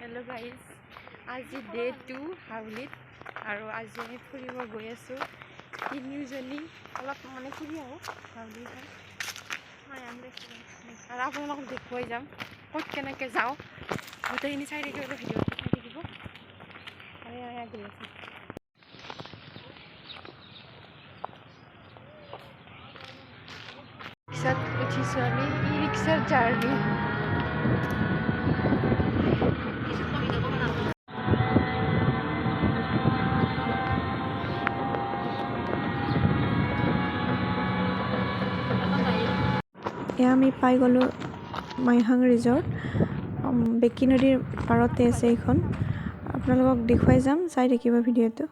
Hello' guys, আজি day 2 হাউলিত আৰু আজি আমি ফুৰিব গৈ আছোঁ তিনিওজনী। অলপ মানে ফুৰি আহোঁ হাউলিখন আৰু আপোনালোকক দেখুৱাই যাম ক'ত কেনেকৈ যাওঁ, গোটেইখিনি চাই থাকিব, ভিডিঅ'টো চাই থাকিব। আৰু এয়া গৈ আছোঁ। ৰিক্সাত উঠিছোঁ আমি, ই ৰিক্সাৰ জাৰ্ণি। এয়া আমি পাই গ'লোঁ মাইহাং ৰিজৰ্ট, বেকী নদীৰ পাৰতে আছে এইখন। আপোনালোকক দেখুৱাই যাম, চাই থাকিব ভিডিঅ'টো।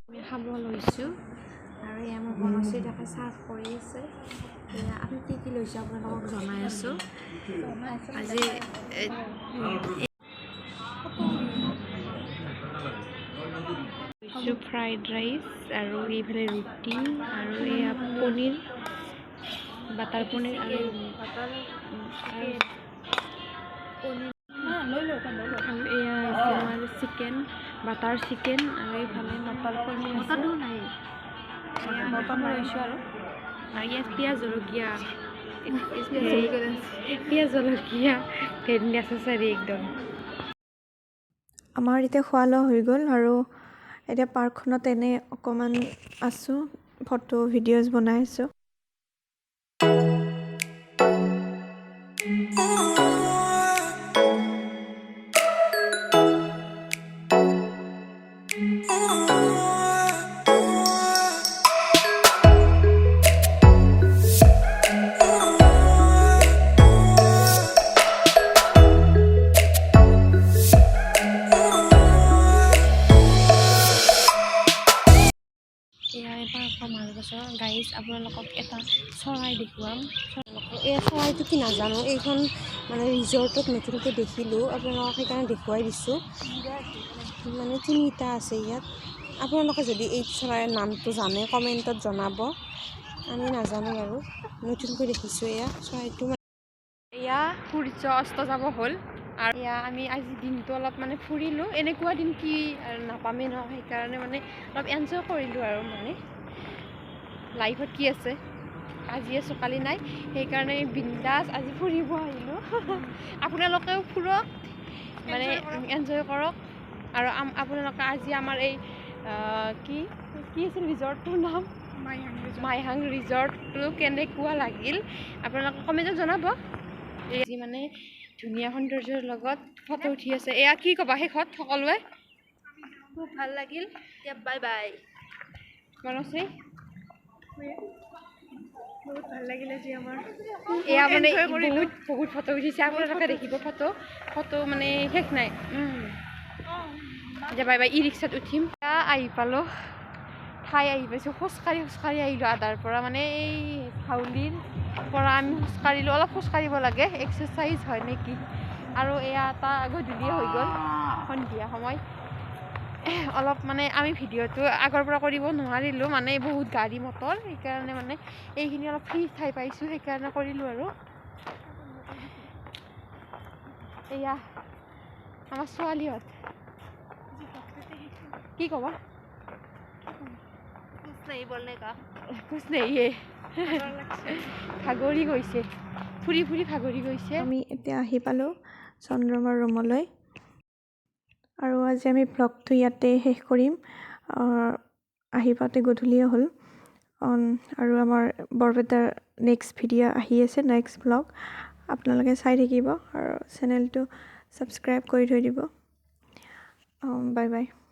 আমি খাব লৈছোঁ আৰু এয়া আমাৰ বনশ্ৰী কাকে চাৰ্ভ কৰি আছে। এয়া আমি কি কি লৈছোঁ আপোনালোকক জনাই আছোঁ। আজি লৈছোঁ ফ্ৰাইড ৰাইচ আৰু এইফালে ৰুটি আৰু এয়া পনীৰ, বাটাৰ পনীৰ আৰু আৰু এয়া হৈছে আমাৰ চিকেন, বাটাৰ চিকেন আৰু এইফালে মটৰ পনীৰ আছে। এয়া আমি খাব লৈছোঁ আৰু আৰু ইয়াত পিঁয়াজ জলকীয়া, পিঁয়াজ জলকীয়া ভেৰি নেচেচাৰী একদম। আমাৰ এতিয়া খোৱা লোৱা হৈ গ'ল আৰু এতিয়া পাৰ্কখনত এনেই অকণমান আছোঁ, ফটো ভিডিঅ'জ বনাই আছোঁ। এয়া এবাৰ মাজত আছোঁ গাইজ, আপোনালোকক এটা চৰাই দেখুৱাম। এই চৰাইটো কি নাজানো, এইখন মানে ৰিজৰ্টত নতুনকৈ দেখিলোঁ, আপোনালোকক সেইকাৰণে দেখুৱাই দিছোঁ। মানে তিনিটা আছে ইয়াত। আপোনালোকে যদি এই চৰাইৰ নামটো জানে কমেণ্টত জনাব, আমি নাজানো বাৰু, নতুনকৈ দেখিছোঁ এয়া চৰাইটো। এয়া সূৰ্য অস্ত যাব হ'ল আৰু এয়া আমি আজি দিনটো অলপ মানে ফুৰিলোঁ। এনেকুৱা দিন কি আৰু নাপামেই ন, সেইকাৰণে মানে অলপ এনজয় কৰিলোঁ আৰু মানে লাইফত কি আছে, আজি আছোঁ কালি নাই, সেইকাৰণে বিন্দাছ আজি ফুৰিব আহিলোঁ। আপোনালোকেও ফুৰক, মানে এনজয় কৰক। আৰু আপোনালোকে আজি আমাৰ এই কি কি আছিল ৰিজৰ্টটোৰ নাম, মাইহাং ৰিজৰ্টটো কেনেকুৱা লাগিল আপোনালোকে কমেণ্টত জনাব। আজি মানে ধুনীয়া সৌন্দৰ্যৰ লগত ফটো উঠি আছে। এয়া কি ক'বা শেষত সকলোৱে? খুব ভাল লাগিল। এতিয়া বাই বাই। মনশ্ৰী, বহুত ভাল লাগিল আজি আমাৰ। এয়া মানে বহুত বহুত ফটো উঠিছে, আপোনালোকে দেখিব ফটো, ফটো মানে শেষ নাই। এতিয়া বাই বাই, ই ৰিক্সাত উঠিম। এয়া আহি পালোঁ, ঠাই আহি পাইছোঁ, খোজকাঢ়ি খোজকাঢ়ি আহিলোঁ আধাৰ পৰা, মানে এই হাউলিৰ পৰা আমি খোজকাঢ়িলোঁ। অলপ খোজকাঢ়িব লাগে, এক্সাৰচাইজ হয় নেকি। আৰু এয়া এটা গধূলিয়ে হৈ গ'ল, সন্ধিয়া সময়। অলপ মানে আমি ভিডিঅ'টো আগৰ পৰা কৰিব নোৱাৰিলোঁ, মানে বহুত গাড়ী মটৰ, সেইকাৰণে মানে এইখিনি অলপ ফ্ৰী ঠাই পাইছোঁ, সেইকাৰণে কৰিলোঁ আৰু। এয়া আমাৰ ছোৱালীহঁত, কি ক'বা? কুছ নাহি, ভাগৰি গৈছে, ফুৰি ফুৰি ভাগৰি গৈছে। আমি এতিয়া আহি পালোঁ চন্দ্ৰমাৰ ৰুমলৈ আৰু আজি আমি ভ্লগটো ইয়াতে শেষ কৰিম। আহি পাওঁতে গধূলিয়ে হ'ল। আৰু আমাৰ বৰপেটাৰ নেক্সট ভিডিঅ' আহি আছে, নেক্সট ভ্লগ আপোনালোকে চাই থাকিব আৰু চেনেলটো ছাবস্ক্ৰাইব কৰি থৈ দিব। Bye bye.